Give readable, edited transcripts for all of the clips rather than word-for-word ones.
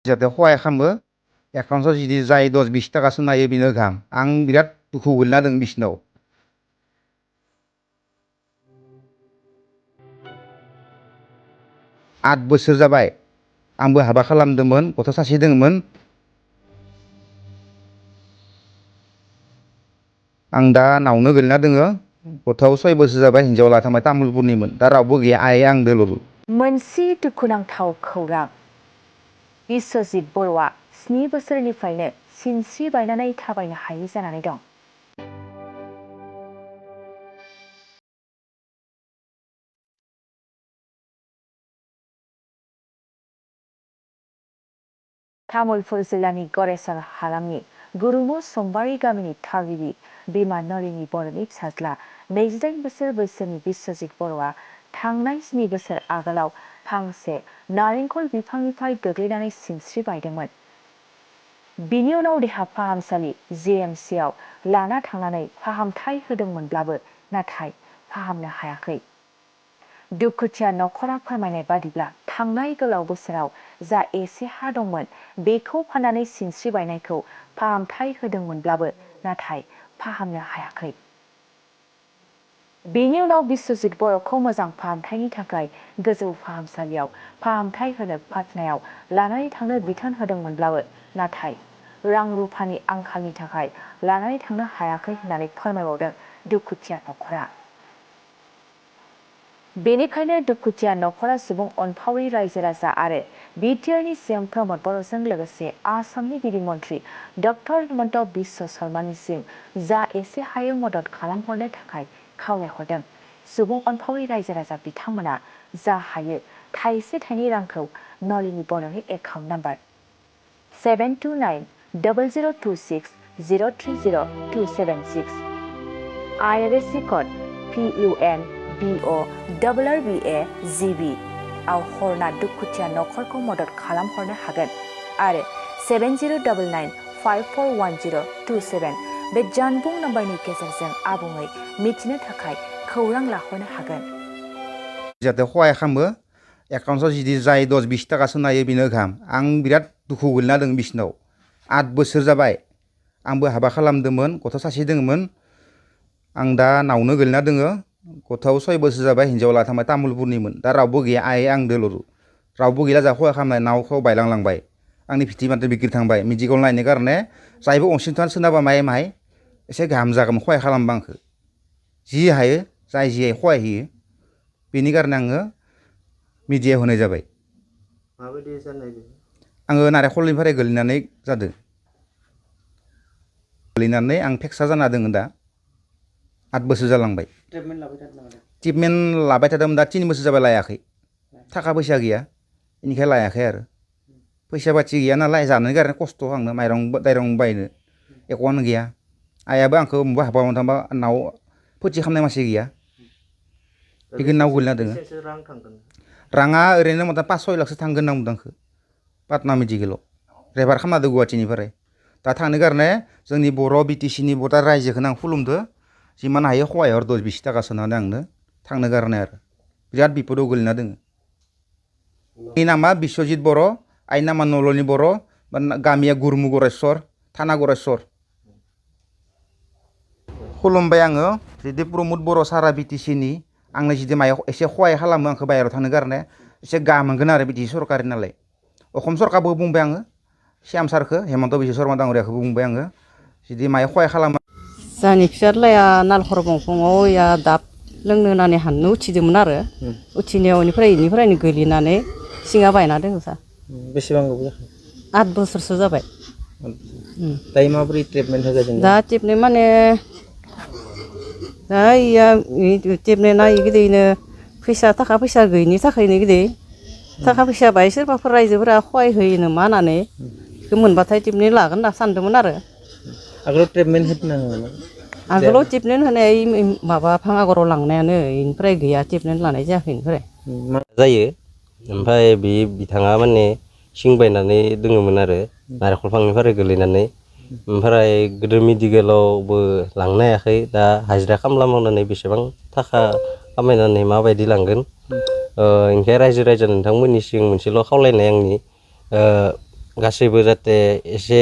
जाहाथे सहाय खालामो एकाउन्टआव जुदि जाय 10-20 थाखासो नायो बेनो गाहाम आं बिराद दुखु गोलैना दं बिसिनाव 8 बोसोर जाबाय आंबो हाबा खालामदोंमोन गथ' सासे दंमोन आं दा नावनो गोलैना दोङो गथ'आव 6 बोसोर जाबाय हिनजाव लाथांबाय तामुलपुरनिमोन दा रावबो गैया आइ आं दोल'ल मोनसे दुखुनांथाव खौरां बिश्वजित बर'आ 7 बोसोरनिफ्रायनो सिनस्रि बायनानै थाबायनो हायै जानानै दं। तामुलपुर जिल्लानि गरेस्वर हालामनि गुरुमु समबारि गामिनि थागिबि बिमा नलिनी बर'नि फिसाज्ला 28 बोसोर बैसोनि बिश्वजित बर'आ थांनाय 7 बोसोर आगोलाव फांसे नारेंखल बिफांनिफ्राय गोग्लैनानै सिनस्रि बायदोंमोन। बिनि उनाव देहा फाहामसालि जीएमसीआव लाना थांनानै फाहामथाय होदोंमोनब्लाबो नाथाय फाहामनो हायाखै। दुखुथिया नखरा फोरमायनाय बादिब्ला थांनाय गोलाव बोसोराव जा एसे हा दंमोन बेखौ फाननानै सिनस्रि बायनायखौ फाहामथाय होदोंमोनब्लाबो नाथाय फाहामनो हायाखै। बेनि उनाव बिश्वजित बर'खौ मोजां फाहामथायनि थाखाय गोजौ फाहामसालियाव फाहामथाय होनो पाटनायाव लानानै थांनो बिथोन होदोंमोनब्लाबो नाथाय रां रुफानि आंखालनि थाखाय लानानै थांनो हायाखै होननानै फोरमायबावदों दुखुथिया नखरा। बेनिखायनो दुखुथिया नखरा सुबुं अनफावरि रायजो राजा आरो बिटिआरनि सीएम प्रमोद बर'जों लोगोसे आसामनि गिबि मन्त्रि डक्टर हिमन्त बिश्व शर्मानिसिम जा एसे हायो मदद खालामहरनो थाखाय खावलायहरदों। सुबुं अनफावरि रायजो राजा बिथांमोना जा हायो थाइसे थाइनै रांखौ नलिनी बर'नि account number 72900260300276 IRC code PUNBORRBAGB आव हरना दुखुथिया नखरखौ मदद खालामहरनो हागोन आरो 7099541027 बे जानबुं नम्बरनि गेजेरजों आबुङै मिथिनो थाखाय खौरां लाहरनो हागोन। जाहाथे सहाय खालामो एकाउन्टआव जुदि जाय 10-20 थाखासो नायो बेनो गाहाम आं बिराद दुखु गोलैना दं बिसिनाव 8 बोसोर जाबाय आंबो हाबा खालामदोंमोन गथ' सासे दंमोन आं दा नावनो गोलैना दोङो गथ'आव 6 बोसोर जाबाय हिनजाव लाथांबाय तामुलपुरनिमोन दा रावबो गैया आइ आं दोल'ल रावबो गैला जा सहाय खालामनाय नावखौ बायलांबाय आंनि फिथि माथो बिक्रि थांबाय मेडिकेल नायनो कारणे जायबो अनसुंथान सोरनाबा माय माय एसे गाहाम जागौमोन सहाय खालामबा आंखौ जि हायो जाय जि हायो सहाय होयो बेनि कारणे आङो मिडियायाव होनाय जाबाय। माबायदि जानाय आङो नारेंखलनिफ्राय गोलैनानै जादों गोलैनानै आं फ्रेक्सार जाना दङ दा 8 बोसोर जालांबाय। ट्रिटमेन्ट लाबाय थादोंमोन दा 3 बोसोर जाबाय लायाखै थाखा फैसा गैया बेनिखायनो लायाखै आरो फैसा बाथि गैया नालाय जानो कारणे खस्थ' आंनो माइरं दैरं बायनो एख'आनो गैया आइयाबो आंखौ बबेबा हाबा मावनो थांबा नाव फुरथि खालामनाय मानसि गैया बेखौ नाव गोलैना दङ। राङा ओरैनो मथा 5-6 लाखसो थांगोन होनना बुंदों आंखौ पाटना मेडिकेलाव रेफार खालामना होदों गुवाहाटीनिफ्राय दा थांनो कारणे जोंनि बर' बिटिसिनि भटार रायजोखौनो आं खुलुमदो जिमान हायो सहाय हर 10-20 थाखा सोनानै आंनो थांनो कारणे आरो बिराद बिपदाव गोलैना दोङो। आंनि नामा बिश्वजित बर' आइनि नामा नलिनी बर' गामिया गुरुमु गरेस्वर थाना गरेस्वर खुलुमबाय आङो जुदि प्रमद बर' सारा बिटिसिनि आंनो जुदि मायाव एसे सहाय खालामो आंखौ बाहेरायाव थांनो कारणे एसे गाहाम मोनगोन आरो बिटि सरकारि नालाय असम सरकारबो बुंबाय आङो सीएम सारखौ हेमन्त बिश्व शर्मा दाङरियाखौबो बुंबाय आङो जुदि मायाव सहाय खालामो। जोंहानि फिसाज्लाया नालेंखर दंफाङाव दाब लोंनो होननानै हाननो उथिदोंमोन आरो उथिनायाव बेनिफ्रायनो गोलैनानै सिङा बायना दङ सा। बेसेबां गोबाव जाखो? 8 बोसोरसो जाबाय। दायो माबोरै ट्रिटमेन्ट होगासिनो? दा ट्रिटमेन्ट माने दा ट्रिटमेन्टआ बिदिनो थाखा फैसा गैयिनि थाखायनो गिदि थाखा फैसा बाय सोरबाफोर रायजोफोरा सहाय होयो नामा होननानै बेखौ मोनबाथाय ट्रिटमेन्ट लागोन होनना सानदोंमोन आरो। आगोलाव ट्रिटमेन्ट होनाङोमोन? आगोलाव ट्रिटमेन्ट होनाय माबा भाङागराव लांनायानो बेनिफ्राय गैया ट्रिटमेन्ट लानाय जायाखै बेनिफ्राय। जायो ओमफ्राय बिथाङा माने सिं बायनानै दङमोन आरो नारेंखल फांनिफ्राय गोलैनानै ओमफ्राय गोदो मेडिकेलावबो लांनो हायाखै दा हाजिरा खामला मावनानै बेसेबां थाखा खामायनानै माबायदि लांगोन ओंखाय रायजो राजा नोंथांमोननि सिगां मोनसेल' खावलायनाय आंनि गासैबो जाहाथे एसे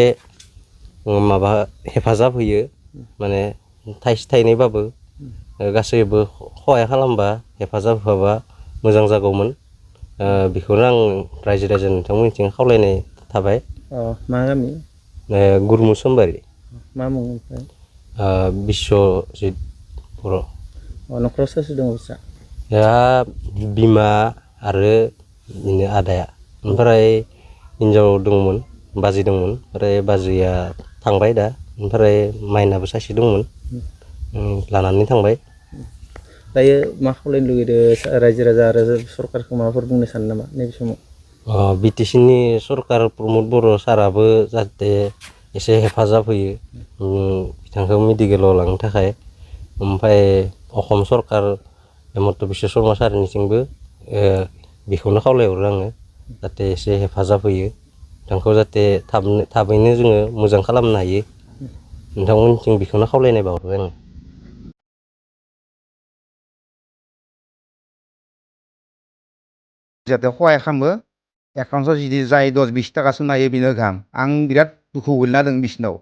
माबा हेफाजाब होयो माने थाइसे थाइनैबाबो गासैबो सहाय खालामबा हेफाजाब होफाबा मोजां जागौमोन बेखौनो आं रायजो राजा नोंथांमोननिथिं खावलायनाय थाबाय मा गामि गुरमुस समबारि मा मुं ओमफ्राय बिश्वजित बर' न'खराव सोर सोर दङ बिसा दा बिमा आरो बिदिनो आदाया ओमफ्राय हिन्जाव दंमोन बाजै दंमोन ओमफ्राय बाजैया थांबाय दा ओमफ्राय माइनाबो सासे दंमोन लानानै थांबाय दायो मा खावलायनो लुगैदो रायजो राजा आरो सरकारखौ माबाफोर बुंनो सानो नामा नैबे समाव बिटिसिनि सरकार प्रमद बर' साराबो जाहाथे एसे हेफाजाब होयो बिथांखौ मेडिकेलाव लांनो थाखाय ओमफ्राय असम सरकार हेमन्त बिश्व शर्मा सारनिथिंबो बेखौनो खावलायहरो आङो जाहाथे एसे हेफाजाब होयो बिथांखौ जाहाथे थाबैनो जोङो मोजां खालामनो हायो नोंथांमोननिथिं बेखौनो खावलायनाय बावहरबाय आङो जाहाथे सहाय खालामो एकाउन्टआव जुदि जाय 10-20 थाखासो नायो बेनो गाहाम आं बिराद दुखु गोलैना दं बिसिनाव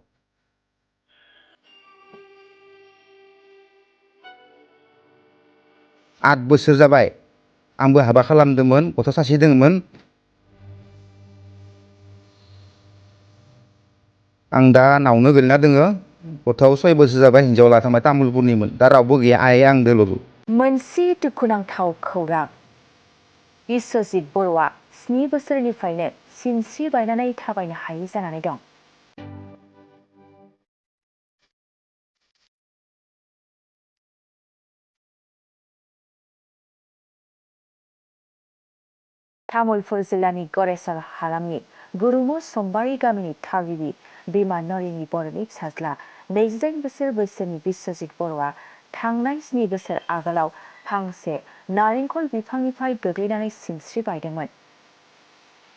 8 बोसोर जाबाय आंबो हाबा खालामदोंमोन गथ' सासे दङमोन आं दा नावनो गोलैना दोङो गथ'आव 6 बोसोर जाबाय हिन्जाव लाना थांबाय तामुलपुरनिमोन दा रावबो गैया आइ आंदोल' मोनसे दुखुनांथाव खौरां बिश्वजित बर'आ 7 बोसोरनिफ्रायनो सिनस्रि बायनानै थाबायनो हायै जानानै दं तामुलपुर जिल्लानि गरेसर हालामनि गुरुमु समबारि गामिनि थागिबि बिमा नलिनी बर'नि फिसाज्ला 28 बोसोर बैसोनि बिश्वजित बर'आ थांनाय 7 बोसोर आगोलाव फांसे नारेंखल बिफांनिफ्राय गोग्लैनानै सिनस्रि बायदोंमोन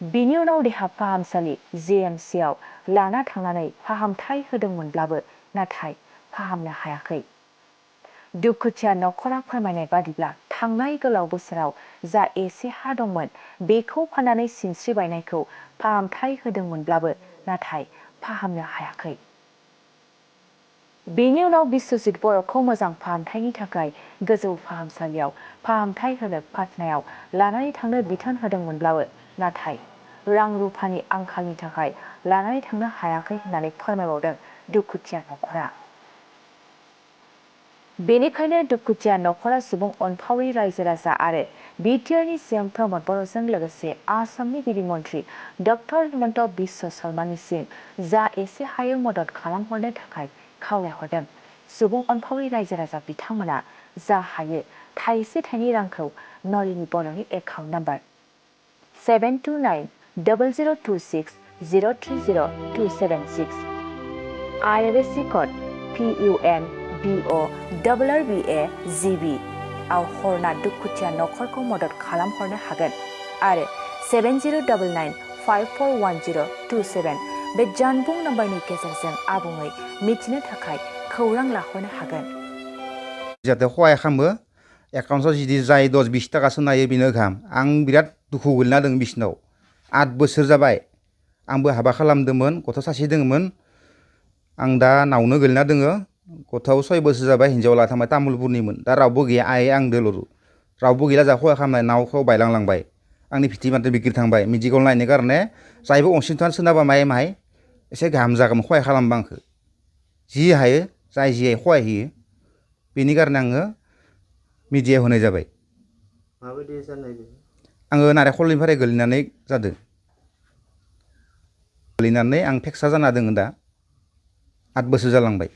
बिनि उनाव देहा फाहामसालि जिएमसिआव लाना थांनानै फाहामथाय होदोंमोनब्लाबो नाथाय फाहामनो हायाखै दुखुथिया न'खरा फोरमायनाय बादिब्ला थांनाय गोलाव बोसोराव जा एसे हा दंमोन बेखौ फाननानै सिनस्रि बायनायखौ फाहामथाय होदोंमोनब्लाबो नाथाय फाहामनो हायाखै बेनि उनाव बिश्वजित बर'खौ मोजां फाहामथायनि थाखाय गोजौ फाहामसालियाव फाहामथाय होनो पाटनायाव लानानै थांनो बिथोन होदोंमोनब्लाबो नाथाय रां रुफानि आंखालनि थाखाय लानानै थांनो हायाखै होननानै फोरमायबावदों दुखुथिया न'खरा बेनिखायनो दुखुथिया न'खरा सुबुं अनफावरि रायजो राजा आरो बिटिआरनि सीएम प्रमद बर'जों लोगोसे आसामनि गिबि मन्त्रि डक्टर हिमन्त बिश्व शर्मानिसिम जा एसे हायो मदद खालामहरनो थाखाय खावलायहरदों सुबुं अनफावरि रायजो राजा बिथांमोना जा हायो थाइसे थाइनै रांखौ नलिनी बर'नि account number 7290026030276 IRC code PUNBORRBAGB आव हरना दुखुथिया न'खरखौ मदद खालामहरनो हागोन आरो 7099541027 बे जानबुं नम्बरनि गेजेरजों आबुङै मिथिनो थाखाय खौरां लाहरनो हागोन जाहाथे सहाय खालामो एकाउन्टआव जुदि जाय 10-20 थाखासो नायो बेनो गाहाम आं बिराद दुखु गोलैना दं बिसिनाव 8 बोसोर जाबाय आंबो हाबा खालामदोंमोन गथ' सासे दङमोन आं दा नावनो गोलैना दोङो गथ'आव 6 बोसोर जाबाय हिन्जाव लाना थांबाय तामुलपुरनिमोन दा रावबो गैया आइ आंदोल' रावबो गैला जा खहा खालामनाय नावखौ बायलांलांबाय आंनि फिथि माथो बिग्रि थांबाय मेडिकेल नायनो कारने जायबो अनसुंथान सोरनाबा माय एसे गाहाम जागौमोन खहाय खालामबा आंखौ जि हायो जाय जि खहाय होयो बेनि कारने आङो मिडियायाव होनाय जाबाय माबायदि जानाय आङो नारेंखलनिफ्राय गोलैनानै जादों गोलैनानै आं फ्रेक्सार जाना दङ दा 8 बोसोर जालांबाय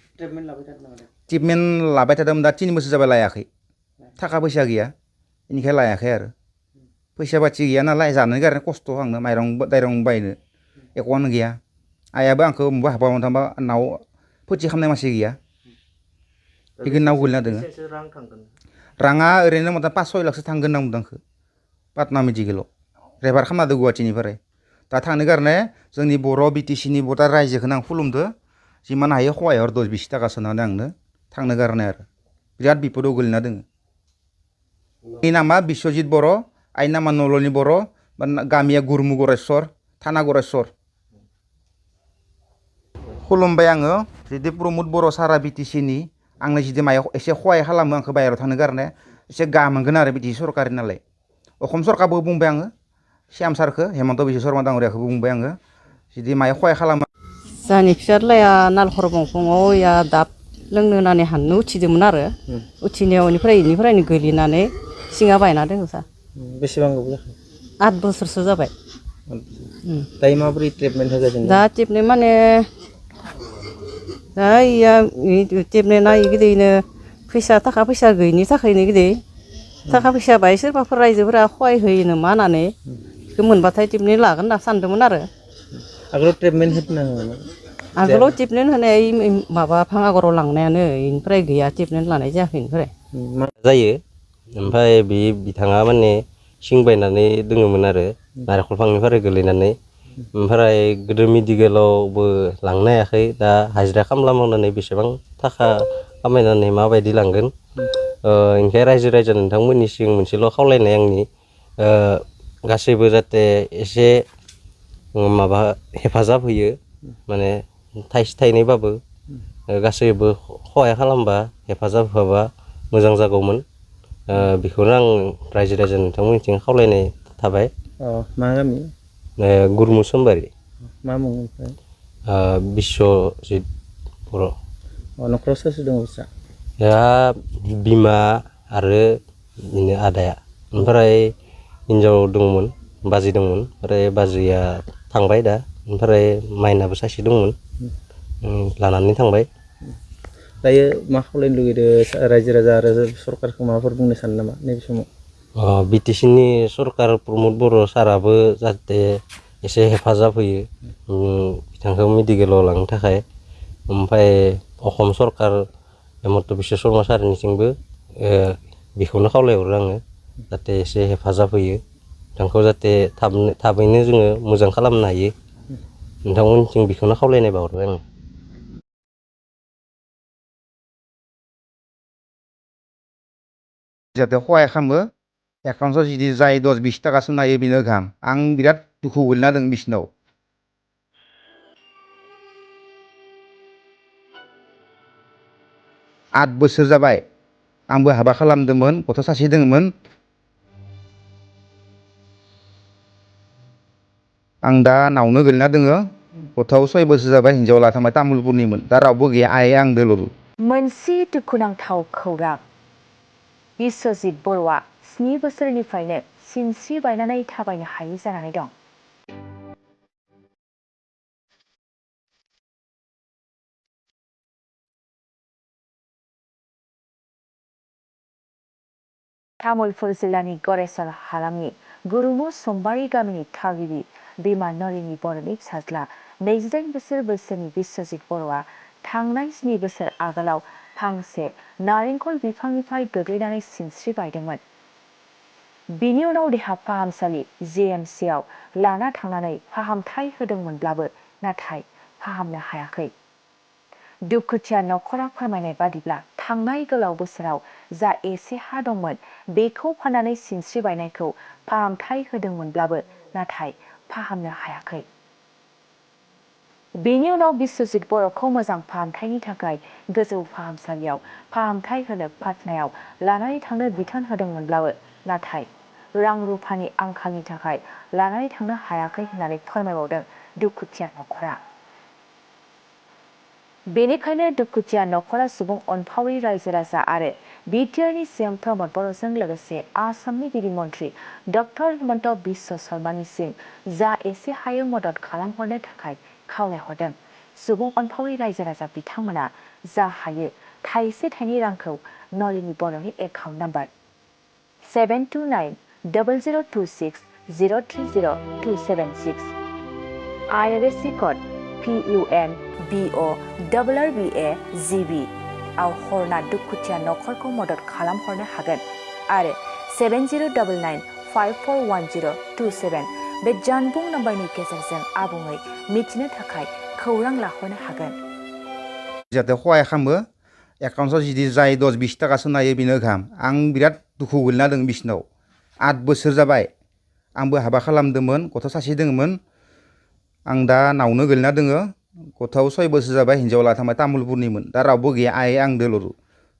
ट्रिटमेन्ट लाबाय थादोंमोन दा 3 बोसोर जाबाय लायाखै थाखा फैसा गैया बेनिखायनो लायाखै आरो फैसा बाथि गैया नालाय जानो कारने खस्थ' आंनो माइरं दैरं बायनो एख'आनो गैया आइयाबो आंखौ बबेबा हाबा थांबा नाव फुरथि खालामनाय मानसि गैया बेखौ नाव गोलैना दोङो राङा ओरैनो मथा 5-6 लाखसो थांगोन होनना बुंदों आंखौ पाटना मेडिकेलाव रेफार खालामना होदों गुवाहाटीनिफ्राय दा थांनो कारने जोंनि बर' बिटिसिनि बटा रायजोखौनो आं खुलुमदो जिमान हायो सहाय हर 10-20 थाखा सोनानै आंनो थांनो कारने आरो बिराद बिपदाव गोलैना दोङो आंनि नामा बिश्वजित बर' आइनि नामा नलिनी बर' गामिया गुरमु गरेस्वर थाना गरेस्वर खुलुमबाय आङो जुदि प्रमद बर' सारा बिटिसिनि आंनो जुदि मायाव एसे सहाय खालामो आंखौ बाहेरायाव थांनो गारनाय एसे गाहाम मोनगोन आरो बिटि सरकारि नालाय अखम सरकारबो बुंबाय आङो श्याम सारखौ हेमन्त बिश्व शर्मा दाङरियाखौबो बुंबाय आङो जुदि मायाव सहाय खालामो जोंहानि फिसाज्लाया नालेंखर दंफाङाव दाब लोंनो होननानै हाननो उथिदोंमोन आरो उथिनायाव इनिफ्रायनो गोलैनानै सिङा बायना दङ सार बेसेबां गोबाव जाखो 8 बोसोरसो जाबाय दायो माबोरै ट्रिटमेन्ट होगासिनो दा टेबने माने दा इया टेबने ना इगिदिनो फैसा थाखा फैसा गैयिनि थाखायनो गिदै थाखा फैसा बाय सोरबाफोर रायजोफोरा सहाय होयो नामा होननानै बेखौ मोनबाथाय टेबने लागोन होनना सानदोंमोन आरो आगोलाव ट्रिटमेन्ट होदों आगोलाव टेबनेट होनाय माबा भाङागराव लांनायानो इनिफ्राय गैया टेबनेट लानाय जायाखै इनिफ्राय जायो ओमफ्राय बे बिथाङा माने सिं बायनानै दोङोमोन आरो नारेंखल फांनिफ्राय गोलैनानै ओमफ्राय गोदो मेडिकेलावबो लांनो हायाखै दा हाजिरा खामला मावनानै बेसेबां थाखा खामायनानै माबायदि लांगोन ओंखाय रायजो राजा नोंथांमोननि सिगां मोनसेल' खावलायनाय आंनि गासैबो जाहाथे एसे माबा हेफाजाब होयो माने थाइसे थाइनैबाबो गासैबो सहाय खालामबा हेफाजाब होबा मोजां जागौमोन बेखौनो आं रायजो राजा नोंथांमोननिथिं खावलायनाय थाबाय मा गामि गुरमुं सोमबारि मा मुं ओमफ्राय बिश्वजित बर' न'खराव सोर सोर दङ बिस्रा दा बिमा आरो बिदिनो आदाया ओमफ्राय हिन्जाव दंमोन बाजै दंमोन ओमफ्राय बाजैया थांबाय दा ओमफ्राय माइनाबो सासे दंमोन लानानै थांबाय दायो मा खावलायनो लुगैदों रायजो राजा आरो सरकारखौ माबाफोर बुंनो सानो नामा नैबे समाव बिटिसिनि सरकार प्रमद बर' साराबो जाहाथे एसे हेफाजाब होयो बिथांखौ मेडिकेलाव लांनो थाखाय ओमफ्राय अखम सरकार हेमन्त बिश्व शर्मा सारनिथिंबो बेखौनो खावलायहरो आङो जाहाथे एसे हेफाजाब होयो बिथांखौ जाहाथे थाबैनो जोङो मोजां खालामनो हायो नोंथांमोननिथिं बेखौनो खावलायनाय बावहरबाय आं जाहाथे सहाय खालामो एकाउन्टआव जुदि जाय 10-20 थाखासो नायो बेनो गाहाम आं बिराद दुखु गोलैना दं बिसिनाव 8 बोसोर जाबाय आंबो हाबा खालामदोंमोन गथ' सासे दङमोन आं दा नावनो गोलैना दोङो गथ'आव 6 बोसोर जाबाय हिन्जाव लाथांबाय तामुलपुरनिमोन दा रावबो गैया आइ आं दोल'ल मोनसे दुखुनांथाव खौरां बिश्वजित बर'आ 7 बोसोरनिफ्रायनो सिनस्रि बायनानै थाबायनो हायै जानानै दं तामुलपुर जिल्लानि गरेसर हालामनि गुरुमु समबारि गामिनि थागिबि बिमा नलिनी बर'नि फिसाज्ला 28 बोसोर बैसोनि बिश्वजित बर'आ थांनाय 7 बोसोर आगोलाव फांसे नारेंखल बिफांनिफ्राय गोग्लैनानै सिनस्रि बायदोंमोन बिनि उनाव देहा फाहामसालि जेएमसिआव लाना थांनानै फाहामथाय होदोंमोनब्लाबो नाथाय फाहामनो हायाखै दुखुथिया नखरा फोरमायनाय बादिब्ला थांनाय गोलाव बोसोराव जा एसे हा दंमोन बेखौ फाननानै सिनस्रि बायनायखौ फाहामथाय होदोंमोनब्लाबो नाथाय फाहामनो हायाखै बेनि उनाव बिश्वजित बर'खौ मोजां फाहामथायनि थाखाय गोजौ फाहामसालियाव फाहामथाय होनो पाटनायाव लानानै थांनो बिथोन होदोंमोनब्लाबो नाथाय रां रुफानि आंखालनि थाखाय लानानै थांनो हायाखै होननानै फोरमायबावदों दुखुथिया नखरा बेनिखायनो दुखुथिया नखरा सुबुं अनफावरि रायजो राजा आरो बिटिआरनि सीएम प्रमद बर'जों लोगोसे आसामनि गिबि मन्त्रि डक्टर हेमन्त बिश्व शर्मानिसिम जा एसे हायो मदद खालामहरनो थाखाय खावलायहरदों सुबुं अनफावरि रायजो राजा बिथांमोना जा हायो थाइसे थाइनै रांखौ नलिनी बर'नि account number 7290026030276 IRC code PUNBORRBAGB आव हरना दुखुथिया नखरखौ मदद खालामहरनो हागोन आरो 7099541027 बे जानबुं नाम्बारनि गेजेरजों आबुङै मिथिनो थाखाय खौरां लाहरनो हागोन जाहाथे सहाय खालामो एकाउन्टआव जुदि जाय 10-20 थाखासो नायो बेनो गाहाम आं बिराद दुखु गोलैना दं बिसिनाव 8 बोसोर जाबाय आंबो हाबा खालामदोंमोन गथ' सासे दङमोन आं दा नावनो गोलैना दोङो गथ'आव 6 बोसोर जाबाय हिन्जाव लाना थांबाय तामुलपुरनिमोन दा रावबो गैया आइ आं दोल'र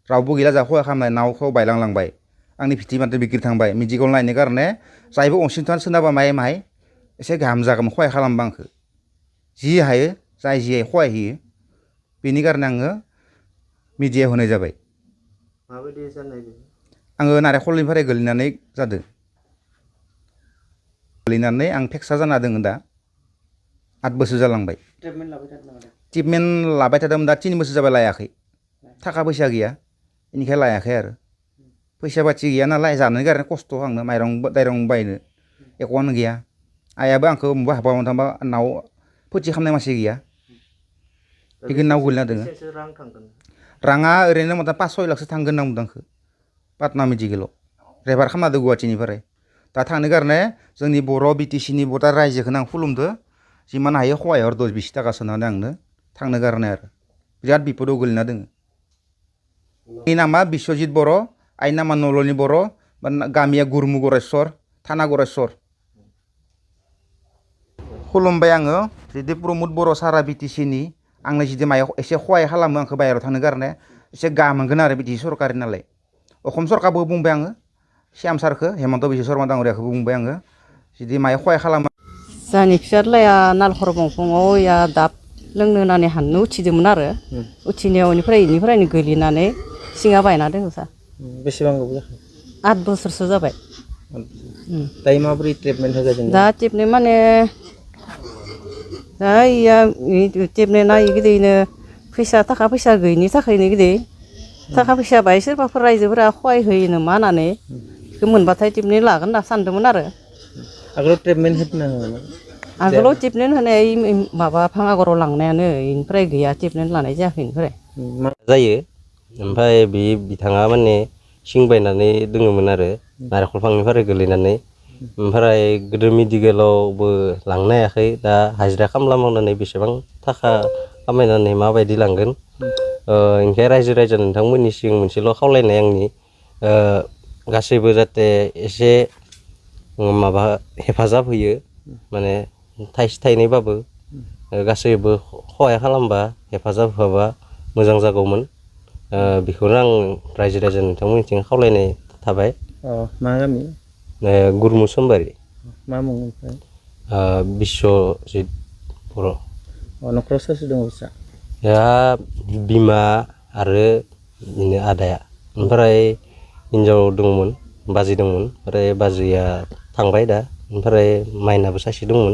रावबो गैला जा खहा खालामनाय नावखौ बायलांलांबाय आंनि फिथि माथो बिक्रि थांबाय मेडिकेल नायनो कारने जायबो अनसुंथान सोरनाबा माहाय एसे गाहाम जागौमोन खहा खालामबा आंखो जि हायो जाय जि हायो खहा होयो बेनि कारने आङो मिडियायाव होनाय जाबाय माबायदि जानाय आङो नारेंखलनिफ्राय गोलैनानै जादों गोलैनानै आं फ्रेक्सार जाना दङ दा 8 बोसोर जालांबाय ट्रिटमेन्ट लाबाय थादों दा 3 बोसोर जाबाय लायाखै थाखा फैसा गैया बेनिखायनो लायाखै आरो फैसा बाथि गैया नालाय जानो कारने खस्थ' आंनो माइरं दाइरं बायनो एक'आनो गैया आइयाबो आंखौ बबेबा हाबा थांबा नाव फुरथि खालामनाय मानसि गैया बेखिनि नाव गोलैना दङ रां थांगोन राङा ओरैनो मथा 5-6 लाखसो थांगोन होनना बुंदों आंखो पाटना मेडिकेलाव रेफार खालामना होदों गुवाहाटीनिफ्राय दा थांनो कारने जोंनि बर' बिटिसिनि बटा रायजोखौनो आं खुलुमदो जिमान हायो सहाय हर 10-20 थाखा सोनानै आंनो थांनो कारने आरो बिराद बिपदाव गोलैना दङ आंनि नामा बिश्वजित बर' आइनि नामा नलनि बर' गामिया गुरमु गरेस्वर थाना गरेस्वर खुलुमबाय आङो जुदि प्रमद बर' सारा बिटिसिनि आंनो जुदि मायाव एसे सहाय खालामो आंखौ बाहेरायाव थांनो कारने एसे गाहाम मोनगोन आरो बिटि सरकारि नालाय असम सरकारबो बुंबाय आङो श्याम सारखौ हेमन्त बिश्व शर्मा दाङरियाखौबो बुंबाय आङो जुदि मायाव सहाय खालामो जोंहानि फिसाज्लाया नालेंखर दंफाङाव या दाब लोंनो होननानै हाननो उथिदोंमोन आरो उथिनायाव इनिफ्रायनो गोलैनानै सिङा बायना दङ सार बेसेबां गोबाव जाखो 8 बोसोरसो जाबाय दायो माबोरै ट्रिटमेन्ट होगासिनो दा टेबने माने दा इया टेबनेना इगिदिनो थाखा फैसा गैयिनि थाखायनो गिदि थाखा फैसा बाय सोरबाफोर रायजोफोरा सहाय होयो नामा होननानै बेखौ मोनबाथाय टेबने लागोन होनना सानदोंमोन आरो आगोलाव ट्रिटमेन्ट होनो नामा आगोलाव टेबनेट होनाय माबा भाङागराव लांनायानो इनिफ्राय गैया टेबनेट लानाय जायाखै इनिफ्राय जायो ओमफ्राय बे बिथाङा माने सिं बायनानै दोङोमोन आरो नारेंखल फांनिफ्राय गोलैनानै ओमफ्राय गोदो मेडिकेलावबो लांनो हायाखै दा हाजिरा खामला मावनानै बेसेबां थाखा खामायनानै माबायदि लांगोन ओंखाय रायजो राजा नोंथांमोननि सिगां मोनसेल' खावलायनाय आंनि गासैबो जाहाथे एसे माबा हेफाजाब होयो माने थाइसे थाइनैबाबो गासैबो सहाय खालामबा हेफाजाब होबा मोजां जागौमोन बेखौनो आं रायजो राजा नोंथांमोननिथिं खावलायनाय थाबाय मा गामि गुरमु समबारि मा मुं ओमफ्राय बिश्वजित बर' न'खराव सोर सोर दङ बिसा दा बिमा आरो बिदिनो आदाया ओमफ्राय हिन्जाव दंमोन बाजै दंमोन ओमफ्राय बाजैया थांबाय दा ओमफ्राय माइनाबो सासे दंमोन